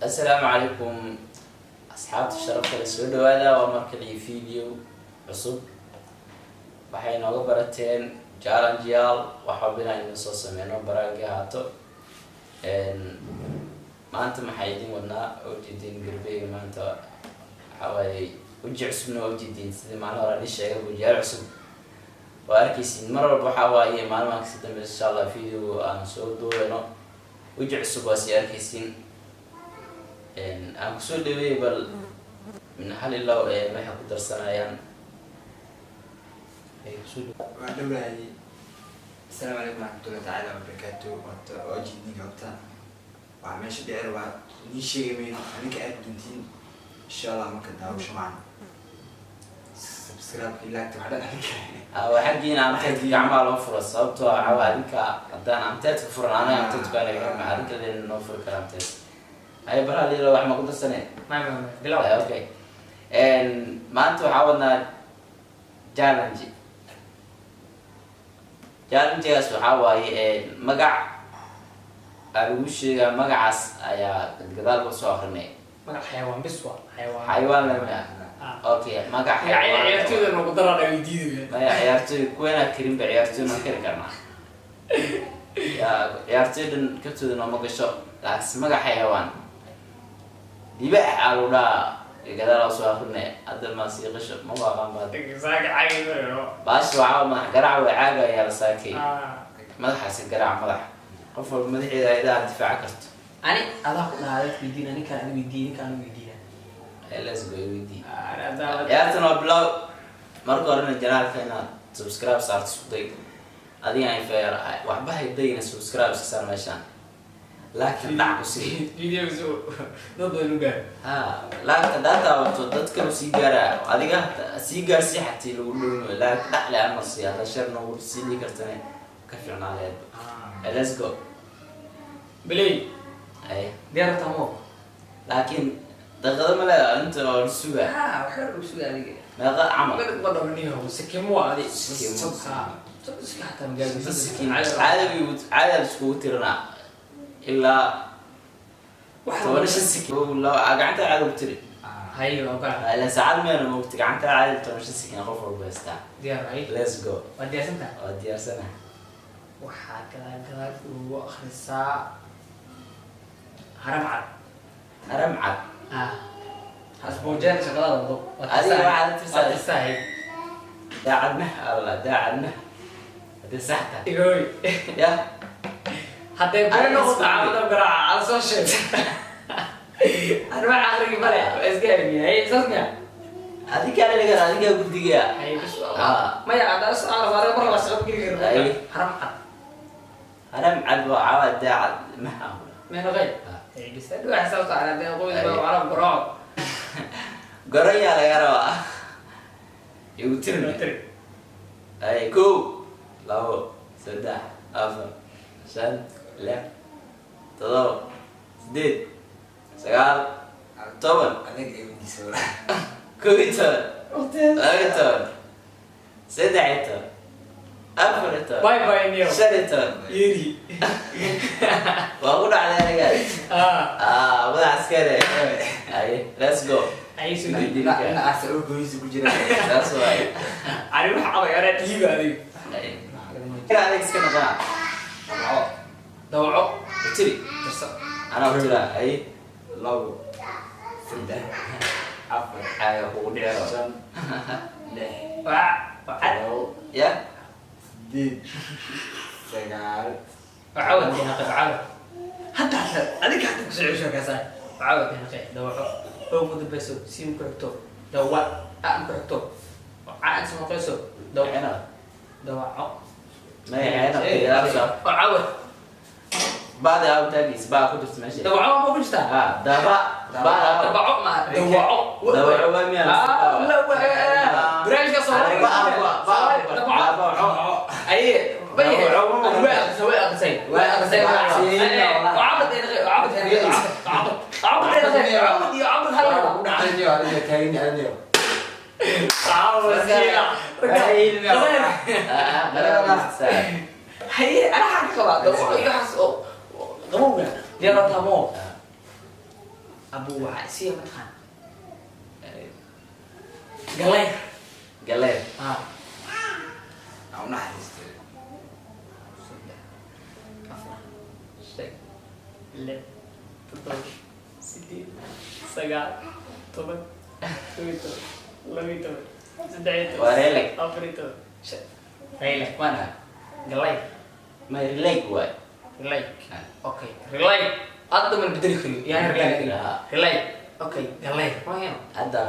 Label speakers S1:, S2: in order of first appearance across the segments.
S1: Asalaamu calaykum, asxaabta sharafta la, soo dhawaada. Waa markale video cusub. Waxay nooga barateen challengeyaal, waxba inaan idin soo sameyno, baraangi ahaato. Maanta maxaa idin wadnaa? Ujeedin garbeyga maanta waxaa waaye weji cusubna waa ujeedin. Sidii maalin hore aan sheegay, wejiyaal cusub waa arkeysin mar walba. Waxaa waaye maalmaha kasi dambe, insha Allah, video aan soo duubeyno weji cusub waa sii arkeysin. Aan kusoo dhaweeyey bal min hal ilaa waxay ku darsanayaan.
S2: Waa dhowlahay. Asalaamu calaykum waraxmatullahi tacaala wabarakaatu. Horta waa jeedin, horta waxaa meesha dheer waa nii sheegi mayno, adinka aad doontiin, insha Allah. Marka daawasho macna, subscribe, like, wax dhan adinka.
S1: Waa xaggiina amteedka gacmaha loo furo, sababtoo ah waxaa adinka haddaan amteedka furan, anaga amteedku anaga xirma, adinka leen noo furi kara amteedka. Hay, bal hal ilaa wax ma ku darsaneen? Okay, maanta waxaa wadnaa challenge. Challengegaas waxaa waaye magac aa lagu sheegaa, magacaas ayaa gadaal ka soo akrinay.
S3: Magac xayawaan bis waa xayawaan.
S1: Xayawaan lama. Okay, magac xayawaan.
S3: Ciyaartooyda nagu daraa weydiidaya.
S1: Maya, ciyaartooy kuwanaa karinba, ciyaartooy ma kari karnaa ya? Ciyaartooy dhan kabtooda nooma gasho, laakiin magac xayawaan libaax aa lagu dhahaa, gadaal oo soo akrinay. Hadda ma sii qasho, ma waaqaan baad.
S3: Saaka caagi.
S1: Baasha waxaa madax garaac way caaga ayaa la saakay. Madaxaasi garaac, madax qof walba madaxeeda ayadaha difaaca karto.
S3: Ani adaa ku dhahaa dadka weydiina, ninkaan ani weydiin, ninkaan ani weydiina.
S1: Let's go, weydii. Ciyaartan waa bilow. Marka horena channelka inaad subscribe saarto isku day. Adiga aan feer waxba haydayna, subscribe iska saar meeshaan, laakiin dhac ku sii.
S3: Videos dad badan u gaar.
S1: Ha, laakiin haddaa taabato dadka u sii gaaraa, adiga sii gaarsii xatii lagu dhowmo. Laakiin dhac le ama sii hadda share noogu sii dhigi kartane ka fiicnaa leed. Let's go.
S3: Beley.
S1: Ay.
S3: Diyaar tamo.
S1: Laakiin daqiiqado ma leedahay inta oo la sugaa?
S3: Ha, waxa lagu sugaa adiga.
S1: Meeqa camal?
S3: Ma dhamaniyo sikimo adi.
S1: Sikimo.
S3: Iska xataa magaalada.
S1: Sikin caadabi caada la iskugu tirinaa ilaa 15 sikin. Kow, laba, gacanta caada ugu tiri.
S3: Hay, ogola.
S1: Ilaa saacad meena moogta, gacanta caada 15 sikin qof walba haystaa.
S3: Diyaar hay.
S1: Let's go.
S3: Waa diyaarsantaha?
S1: Waa diyaarsana.
S3: Waxaa gadaal gadaal ugu akhrisaa haram cad.
S1: Haram cad.
S3: Ah, hasboojaan shaqadaada wado.
S1: Adiga waxaad tirsaa-
S3: Waa tirsahay.
S1: Daacad mah alla, daacad mah haddii sax tahay.
S3: Igooy.
S1: Ya.
S3: Hadday beri
S1: Adiga
S3: noqoto
S1: isku
S3: caawada garaaca ala soo sheeg. Ani wax akhrigi male, waa iska helmiya. Saas miya?
S1: Adigaa laga, adigaa guddiga.
S3: Hay, bas.
S1: Ah.
S3: Maya, haddaa su'aal hore mar la shaqo geli karo.
S1: Ay.
S3: Haram cad.
S1: Haram cad waa caawa daacad mah ah.
S3: Meenaqay.
S1: Ah.
S3: Hay, bas, hadhow xisaabta aan hadday qoyda
S1: Ay.
S3: baa carab garaaco.
S1: Gorayaa laga rabaa, igu tirin.
S3: Tiri.
S1: Ay, kow, labo, saddex, afar, shan, lix, todoba, sideed, sagaal, 10.
S2: Adag ay weydiisa.
S1: 11, 12, 13, 14.
S3: Bye bye niyo.
S1: 15.
S3: Yeri.
S1: Waa ku dhacday aniga.
S3: Ah.
S1: Ah, madax askare. Ay, let's go.
S3: Ay, soo diid.
S2: Dhinacaas oo goyisa ku jira.
S1: Saas waay.
S3: Ani wax adag anaa dhiiba adiga.
S1: Ay, adag iska noqonaa.
S2: Dawaco.
S3: Dawaco.
S1: Tiri.
S3: Tirsa.
S1: Anaa ku jiraa. Ay.
S2: Labo, saddex, afar,
S1: Caaga kugu dhici rabo.
S2: shan, lix,
S3: Waa cad.
S2: todoba,
S1: ya.
S2: sideed, sagaal.
S3: Waxaa wada naqay waxaa hadda hadda adiga hadda kusoo cesho kaasaa. Waxaa wada naqay dawaco oo ku dambayso siin ku xigto dawa a ku xigto ca inta noqoyso dawa.
S1: Cena.
S3: Dawaco.
S1: Maya, cena gadaal.
S3: Waxaa wada.
S1: Baada aa taagiis baa ku jirta meesha.
S3: Dawaco ma ku jirtaa?
S1: Ha, daba baada.
S3: Dawaco ma dawaco.
S1: Dawaco waa miyaa?
S3: Ah, la waa barnaamijka Soomaaliga.
S1: Ba ba.
S3: Dawaco.
S1: Dawaco.
S3: Aye, way aqrisay, way aqrisay, way aqrisay. Cabad iyo cabad hal.
S2: Ku dhacay niyo, adiga taagan yahay niyo.
S3: Haye, ana xaq qabaa dawaco iyo waxaas oo qabowga diyaarataamo abu waxaa isiya mataqaan galeyr.
S1: Galeer.
S3: Ah.
S2: Aan u naxariistay.
S3: 3, 4, 5, 6, 7, 8, 9, 10, 11, 12, 13,
S1: Waa reeleg.
S3: 14, 15. Reeleg maana galeyr.
S1: Ma releg waay.
S3: Relay. Okay, relay. Hadda ma bedeli kariyo. Yani relay. Relay. Okay, galay. Ma heno.
S1: Hadda.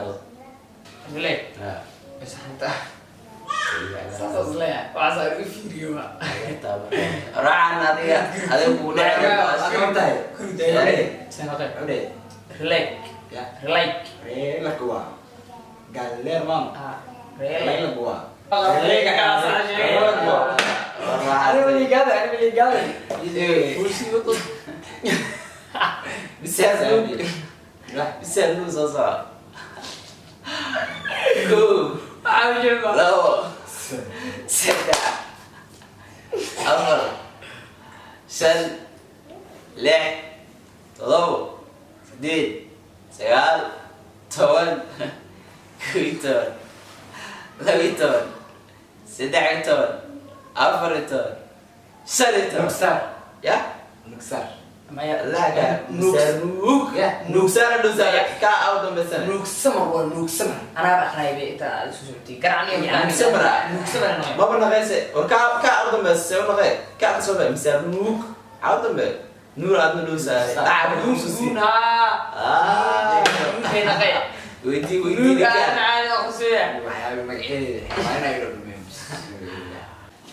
S3: Relay. Bas hanta. Saas leeyahay. Waxaas aan u fiiriyo ba.
S1: Raacan adiga adiga kugu dhacay.
S2: Waa tahay.
S3: Sanaqay.
S2: Cudhe.
S3: Relay.
S2: Ya.
S3: Relay.
S2: Reelak waa. Galeer maam.
S3: Ah, relay.
S2: Reelak waa.
S3: Reelak waa. Ana weligaada, ana weligaada. Kursi wato.
S1: Bisaas bisaas nuu soo soco. 1,
S3: Waxaa u jeedaa.
S1: 2, 3, 4, 5, 6, 7, 8, 9, 10, 11, 12, 13, 14, 15.
S2: Nugsaar.
S1: Ya?
S2: Nugsaar.
S3: Maya.
S1: Laga.
S3: Nuug.
S1: Ya, nuugsaana nuugsaana ka aw dambaysana.
S3: Nuugsamar waa nuugsamar. Anaaba aqraay bay inta aad isu socotay. Garacniyo.
S1: Nuugsamar.
S3: Nuugsamar noqon.
S1: Maba naqayse. War ka ka aw dambaysa see u naqay. Ka ka soo bay misaar nuug. Aw dambe. Nuur aadna nuugsaare. Dhaca nuug soo sii.
S3: Nuun haa.
S1: Ah.
S3: Nuugay naqay.
S1: Weydii weydii
S3: Nuug aan
S1: ninkaan.
S3: caadi qusiya.
S2: Waxyaabo magaceeda waa inay ilo dhumeen. Bismillah.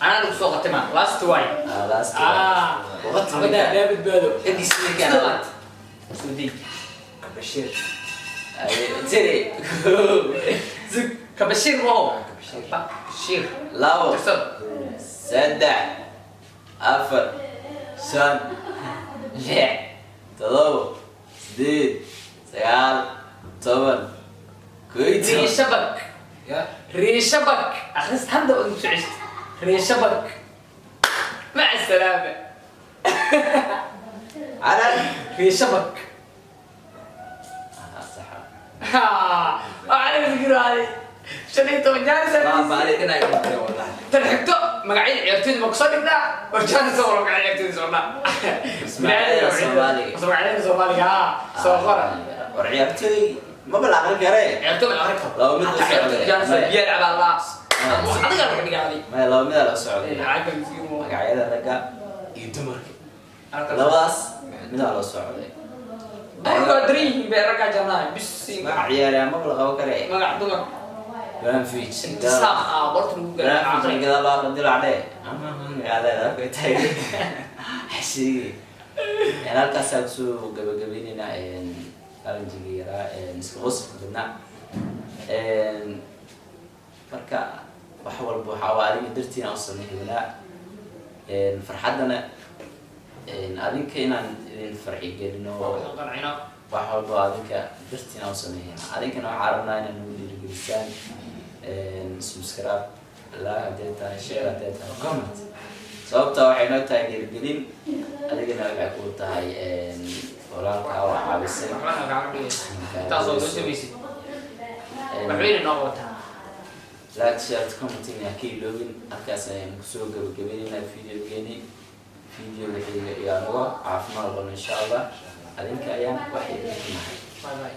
S3: Anaa lagu soo qatay ma. Last one.
S1: Ah, last one.
S3: Ah.
S1: Waqti
S3: Abada
S1: ninkaan.
S3: daa badbaado.
S1: Dhegis ninkaan.
S3: Soo deji.
S2: Kabashiir.
S1: Ay, tiri.
S3: Zig. Kabashiir ma.
S2: Kabashiir.
S3: Bashiir.
S1: 2,
S3: Tirsad.
S1: 3, 4, 5, 6, 7, 8, 9, 10, 11.
S3: Riishabak.
S2: Ya.
S3: Riishabak. Akhrist hadda waad ku socotay. Riishabak. مع السلامة.
S1: على
S3: ريشبك.
S1: آه، صح.
S3: أنا فكرة هذه. 15 جالس.
S2: Ma baari inay ilo dhumeen wallahi.
S3: Tan xigto magacyada ciyaartoyda ma kusoo dhignaa oo jaanis oo magacyada ciyaartoyda socnaa.
S1: Magacyada Soomaaliga.
S3: Magacyada Soomaaliga haa soo qora.
S1: War ciyaartoy ma bal aqrin karee.
S3: Ciyaartoy ma aqrin karo.
S1: Laba mid la
S3: Hataa ciyaartoy
S1: socday.
S3: jaanis
S1: Maya.
S3: biyo cabaa laa. Adiga laga dhigaa adiga.
S1: Maya, laba mid la socday.
S3: Lacagta miskiin waa.
S1: Magacyada ragga iyo dumarka. Labadaas midaa loo socday.
S3: Dumarka waa daran yihiin bay raggaa jarnaa. Bis
S1: Magac ciyaaryaa ma bal qaban karee.
S3: magac dumar.
S1: Ibrahimovic.
S3: Intisaaq ah qorta lagu gaaro.
S1: Ibrahimovic gadaal loo aqrin dilaac dheh. Magacyada Xashiigi. Halkaasaa kusoo gabagabaynaynaa challenge-gii yaraa iska qosolka badnaa. Marka wax walba waxaa waa adiga dartiin aan u sameynaa. Farxaddana adinka inaan idin farxi gelino
S3: Qancino.
S1: wax walba adinka dartiin aan u sameynaa. Adinkana waxaa rabnaa inaad nagu dhiirigelisaan subscribe, like haddii tahay, share haddii tahay, comment. Sababta waxay noo tahay dhiirigelin, adigana waxay kuu tahay walaalkaa oo caawisay.
S3: Waxbana kaaga dhigaysa. Intaas oo soo samaysid. Waxbayna noo qabataa.
S1: Like, share, commenting ha ka iloobin. Halkaas ayaan kusoo gabagabaynaynaa videogeeni. Videoga xiga iyo anagoo caafimaad qabno insha Allah. Adinka ayaan wax idinka nahay.
S3: Bye bye.